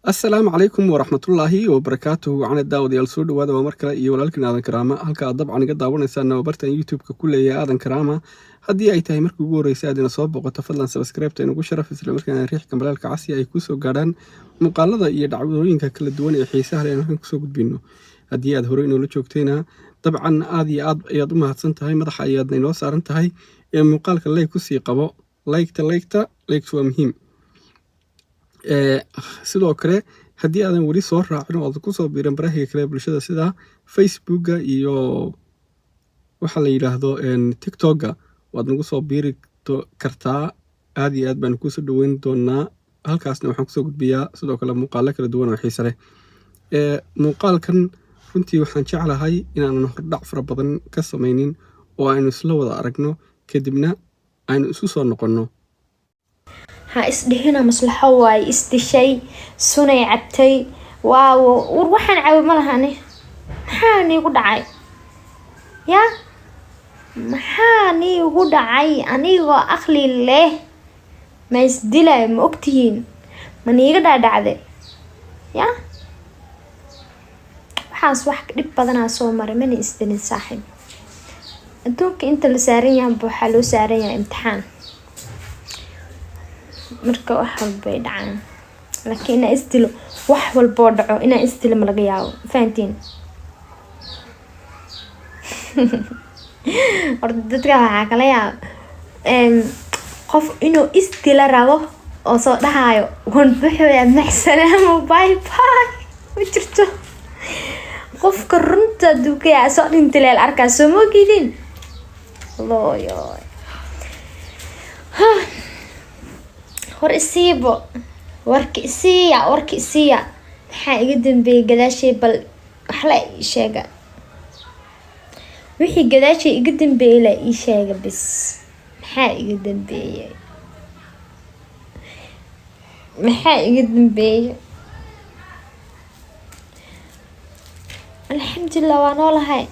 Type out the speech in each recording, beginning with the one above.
Asalaamu calaykum waraxmatullaahi wabarakaatuhu. Wacana daawadayaal, soo dhawaada. Waa mar kale iyo walaalkiin Aadan Karaama. Halka aad dabcan iga daawanaysaan waa bartan YouTube-ka ku leeyahay Aadan Karaama. Haddii ay tahay markii ugu horreysay aad ina soo boqoto, fadlan subscribe-ta inugu sharaf, islamarkaana riix gambaleelka casi ay kusoo gaadhaan muuqaalada iyo dhacdooyinka kala duwan ee xiisaha leh aan halkan kusoo gudbino. Haddii aad horey inoola joogtayna, dabcan aad iyo aad ayaad u mahadsan tahay, madaxa ayaadna inoo saaran tahay. Ee muuqaalka like kusii qabo, like-ta, like-ta, like-tu waa muhiim. Sidoo kale, haddii aadan weli soo raacin oo aad kusoo biiran barahiga kale bulshada sida Facebooka iyo waxa la yidhaahdo TikToka, waad nagu soo biiri kartaa. Aad iyo aad baanu kusoo dhaweyn doonaa. Halkaasna waxaan kusoo gudbiyaa sidoo kale muuqaalo kala duwan oo xiise leh. Muuqaalkan runtii waxaan jeclahay inaanan hordhac fara badan ka samaynin oo aynu isla wada aragno, kadibna aynu isu soo noqonno. Ha isdhihina maslaxo waaye, isdishay, sunay cabtay. Waawo, war waxaan cabi ma lahani. Maxaa niigu dhacay? Ya, maxaa niigu dhacay? Anigoo aqli leh ma isdilayo? Ma ogtihiin? Ma niiga dhaadhacde? Ya, waxaas wax dhib badanaa soo maray, mana isdilin, saaxiib. Adduunka inta la saaran yahanba waxaa loo saaran yahay imtixaan. Marka wax walbay dhacaan, laakiin inaa isdilo, wax walboo dhaco, inaa isdilo ma laga yaabo. Fahantiin? Horta dadka waxaa kala yaaba qof inuu isdila rabo oo soo dhahayo "Wan baxooya, maxsalaamo, bye bye." Ma jirto. Qofka runta dukaya soo dhintileel arkaa, soo moogidin looyo. War isiibo, warka isiiya, warka isiiya. Maxaa iga dambeeyay gadaashay? Bal waxla ii sheega wixii gadaashay iga dambeeyay, la ii sheega bis. Maxaa iga dambeeyay? Maxaa iga dambeeyay? Alxamdulilah, waa noolahay.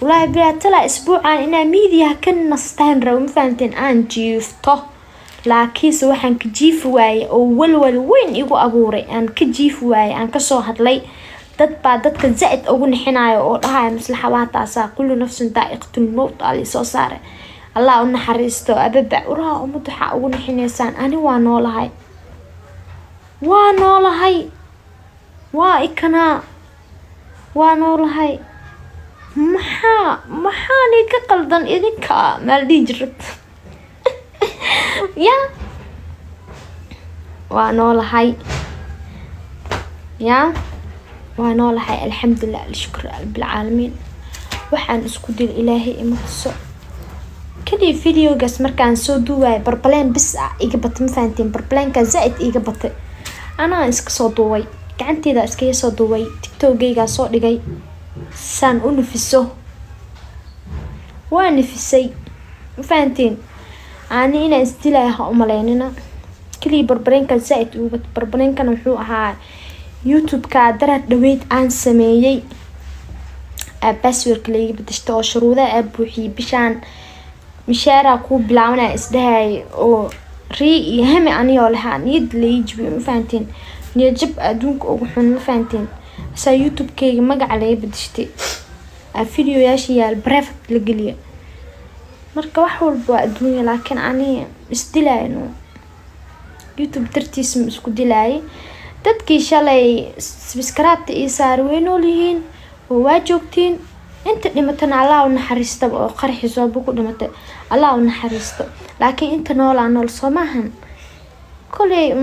Wallaahi bilaa talaa, isbuucan inaa miidiyaha ka nastaan rabo, ma fahamteen? Aan jiifto, laakiinse waxaan ka jiifi waayey oo walwal weyn igu abuuray, aan ka jiifi waayey, aan kasoo hadlay, dad baa dadka zaa-id ugu nixinayo oo dhahaya maslaxa waa taasaa, kullu nafsin daa'iqatul mowt aa liisoo saaray, Allah u naxariisto ababa. Uraha ummad waxaa ugu nixinaysaan, ani waa noolahay, waa noolahay, waa ikanaa, waa noolahay. Maxaani ka qaldan idinka? Maal dhihi jirad ya, waa noolahay, ya, waa noolahay. Alxamdulilah, alshukr bilcaalamiin. Waxaan isku dil Ilaahay ima tuso. Kaliya videogaas markaan soo duuwayo, barbaleen bis ah iga batay, ma fahanteen? Barbaleenkaa zaa-id iga batay. Anaa iska soo duubay, gacanteeda iskaga soo duubay, TikTokgaygaa soo dhigay saan u nufiso. Waa nufisay, ma fahanteen? Ani inaan isdilaya ha umaleynina. Kaliya barbareenka zaa-id ugu batay. Barbareenkana wuxuu ahaa YouTube-ka daraad dhaweyd aan sameeyey, passwordka laiga bedeshta oo shuruudaha aa buuxiyey. Bishaan mishaaraa kuu bilaabanaya isdhahay oo rii iyo hami aniyoo lahaa, niyad lai jibiyo, ma fahanteen? Niyad jab adduunka ugu xun, ma fahanteen? Asaa YouTube-kayga magaca laga bedeshtay, aa videoyaasha yaal private la geliya. Marka wax walba waa adduunya, laakiin ani isdilayno YouTube dartiis ma isku dilaayay. Dadkii shalay subscribe-ta ii saaray way nool yihiin oo waa joogtiin. Inta dhimatana Allah u naxariistaba, oo qarxi sooba ku dhimatay Allah u naxariisto, laakiin inta noolaa nool, soo maahan? Koley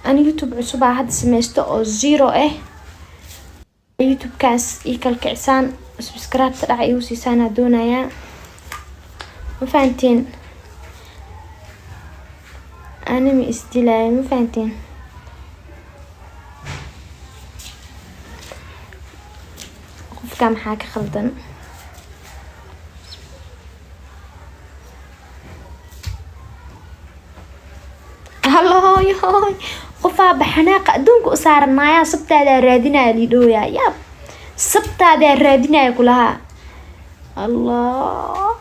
ani YouTube cusubaa hadda sameysto oo zero ah. YouTube-kaas ii kalkicisaan, subscribe-ta dhaca igu siisaanaa doonayaa, ma fahanteen? Anima isdilaayo, ma fahanteen? Qofka maxaa ka khaldan? Halooyoy, qofaa baxanaaqa adduunka u saaran maayaa? Sabtaadaa raadinaya liidhooyaa, yaab, sabtaadaa raadinaya kulahaa. Allah,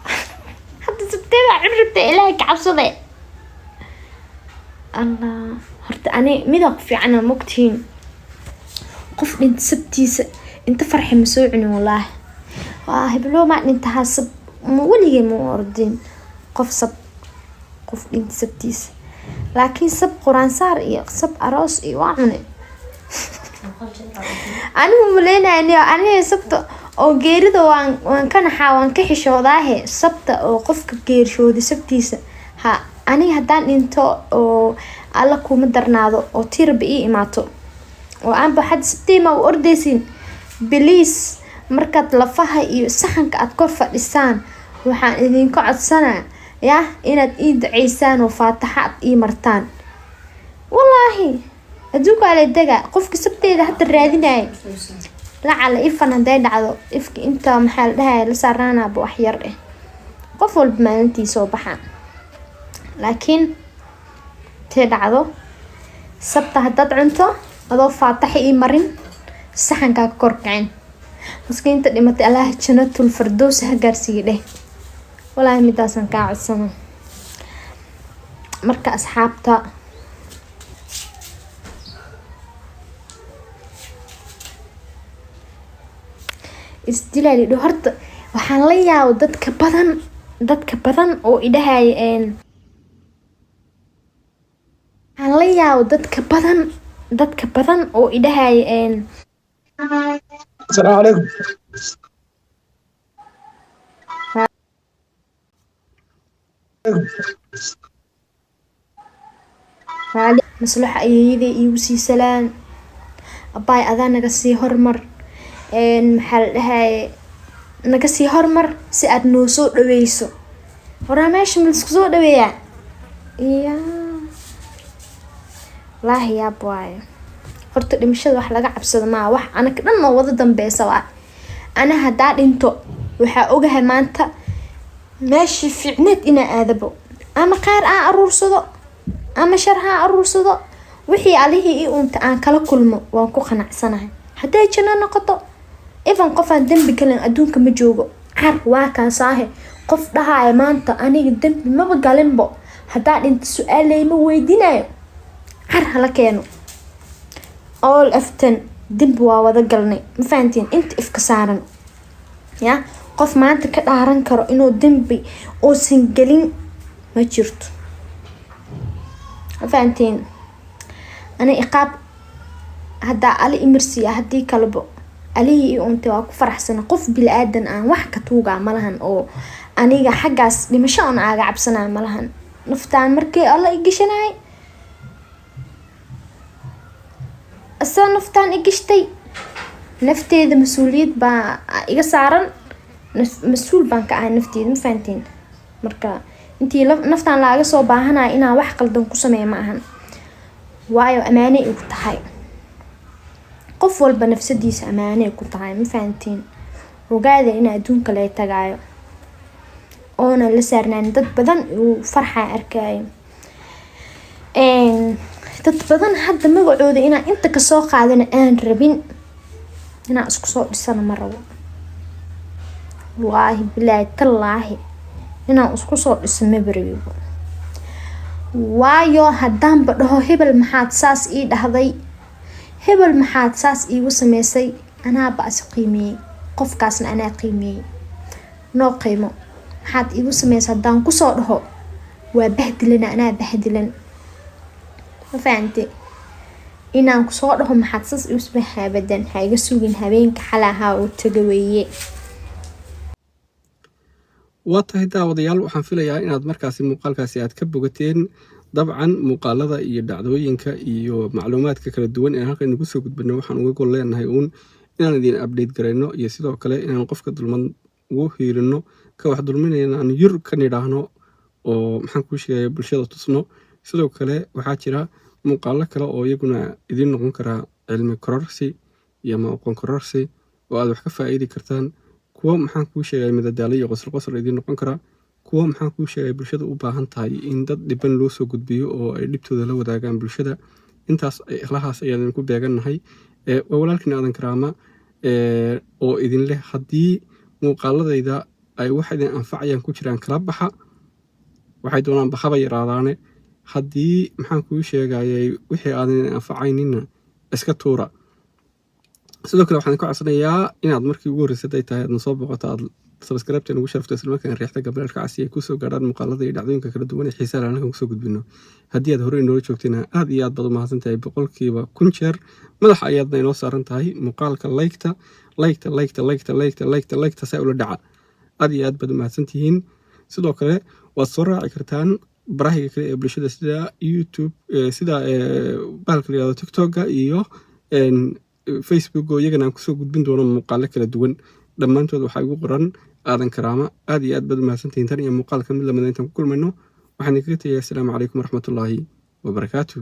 hadda sabtee baa cun rabta? Ilaahay ka cabsade. Allah, horta ani midaa ku fiicana, mogtihiin? Qof dhinta sabtiisa inta farxi ma soo cunin wallaahi. Waa heblo maa dhintahaa sab ma weligay ma ordin qof sab, qof dhinta sabtiisa, laakiin sab quraan saar iyo sab aroos iyo waa cune. Anigu maleynaya aniga sabta oo geerida waan ka naxaa, waan ka xishoodaahe. Sabta oo qofka geerishooday sabtiisa ha, aniga haddaan dhinto oo Alla kuma darnaado oo tiirba ii imaato oo aanba xad sabtiima u ordaysin, please, markaad lafaha iyo saxanka aad kor fadhisaan, waxaan idinka codsanaa yah inaad ii duceysaan oo faataxa aad ii martaan. Wallaahi adduunka waa la dega. Qofka sabteeda hadda raadinaya, lacala ifan hadday dhacdo, ifka inta maxaa la dhahaya la saaraanaaba wax yar eh. Qof walba maalintiisa oo baxa, laakiin tee dhacdo sabta haddaad cunto adoo faataxa ii marin, saxankaa ka kor kicin. Maskiinta dhimatay Allah Jannatul Fardows ha gaarsiiye dheh. Walaahi midaasaan kaa codsana. Marka asxaabta, isdilaa lidho. Horta waxaan la yaabo dadka badan oo idhahaya, waxaan la yaabo dadka badan oo idhahaya السلام عليكم. Maslaxa ayeeyaday iigu sii salaan. Abaay, adaa naga sii hormar, maxaa la dhahaye, naga sii hormar si aad noo soo dhaweyso. Waraa meesha ma laisku soo dhaweeyaa? Ya wallaahi yaab waayo. Horta dhimashada wax laga cabsado maa, wax anaka dhan oo wada dambeysa waa. Ana haddaa dhinto, waxaa ogahay maanta meeshii fiicneed inaa aadabo, ama kheyr aan aruursado ama shar haan aruursado, wixii Allihii ii uunta aan kala kulmo waan ku qanacsanahay. Hadday janno noqoto, even qofaan dembi galin adduunka ma joogo. Car waa kaasaahe qof dhahaya maanta aniga dembi maba galinbo, haddaa dhinta su-aal layma weydiinayo, car hala keeno. All aftan dembi waa wada galnay, ma fahantiin? Inta ifka saaran ya qof maanta ka dhaaran karo inuu dembi uusan gelin ma jirto, ma fahantiin? Ani iqaab haddaa Ali imirsiiya, haddii kalebo Alihii ii untay waa ku faraxsana. Qof bili-aadan aan wax ka tuugaa malahan oo aniga xaggaas dhimasho on aaga cabsanaya malahan. Naftaan markii Alla igashanay, asaa naftaan igashtay, nafteeda mas-uuliyad baa iga saaran, mas-uul baan ka ahay nafteeda, ma fahantiin? Marka intii naftaan laaga soo baahanaya inaan wax qaldan ku sameeya ma ahan, waayo ammaanay igu tahay. Qof walba nafsadiisa ammaanay ku tahay, ma fahantiin? Ogaada in adduunka laga tagaayo oona la saarnaan. Dad badan uu farxa arkaayo, dad badan hadda magacooda inaan inta kasoo qaadana aan rabin, inaan isku soo dhisana ma rabo. Wallaahi bilaahi tallaahi inaan isku soo dhiso maba rabibo, waayo haddaanba dhaho hebel maxaad saas ii dhahday, hebel maxaad saas iigu sameysay, anaaba is qiimeeyey, qofkaasna anaa qiimeeyey. Noo qiimo maxaad iigu sameysay haddaan kusoo dhaho, waa bahdilana, anaa bahdilan, ma fahante? Inaan kusoo dhaho maxaad saas iigu samey, abadan ha iga sugin. Habeenka xalahaa oo taga weeye. Waa tahay daawadayaal, waxaan filayaa inaad markaasi muuqaalkaasi aad ka bogateen. Dabcan muuqaalada iyo dhacdooyinka iyo macluumaadka kala duwan ee halkan inagu soo gudbino, waxaan uga gol leenahay uun inaan idin update garayno iyo sidoo kale inaan qofka dulman ugu hiirino, ka wax dulminayna aan yur ka nidhaahno oo maxaan kuu sheegaya bulshada tusno. Sidoo kale waxaa jira muuqaalo kale oo iyaguna idiin noqon karaa cilmi kororsi iyo ama aqoon kororsi oo aad wax ka faa'iidi kartaan, kuwo maxaan kuu sheegaya madadaalo iyo qosol qosol idiin noqon karaa, kuwo maxaan kuu sheegaya bulshada u baahan tahay in dad dhiban loo soo gudbiyo oo ay dhibtooda la wadaagaan bulshada. Intaas ikhlahaas ayaan idinku beegannahay. Waa walaalkiin Aadan Karaama oo idin leh, haddii muuqaaladayda ay wax idin anfacayaan ku jiraan, kala baxa, waxay doonaan bahaba yaraadaane. Haddii maxaan kuu sheegayay wixii aadan idin anfacayninna, iska tuura. Sidoo kale waxaan ka codsanayaa inaad markii ugu horreysay ay tahay aad nasoo booqato, aad subscribe nagu sharafto, islamarkaana riixda gambaleelka casi ay kusoo gaadhaan muuqaalada iyo dhacdooyinka kala duwan ee xiisaha leh halkan kusoo gudbino. Haddii aad horey inoola joogtayna, aad iyo aad baad u mahadsan tahay, 100% jeer madaxa ayaadna inoo saaran tahay. Muuqaalka like-ta, like-ta, like-ta, like-ta, like-ta, like-ta, like-ta saa ula dhaca. Aad iyo aad baad u mahadsan tihiin. Sidoo kale waad soo raaci kartaan barahiga kale ee bulshada, sida YouTube, sida bahalka la yihahdo TikToka iyo Facebook, oo iyagana aan kusoo gudbin doono muuqaalo kala duwan. Dhammaantood waxaa igu qoran Aadan Karaama. Aad iyo aad baad u mahadsantihiin. Tan iyo muuqaalka mid lamida intaan ku kulmayno, waxaan idinkaga tegaya asalaamu calaykum waraxmatullaahi wabarakaatu.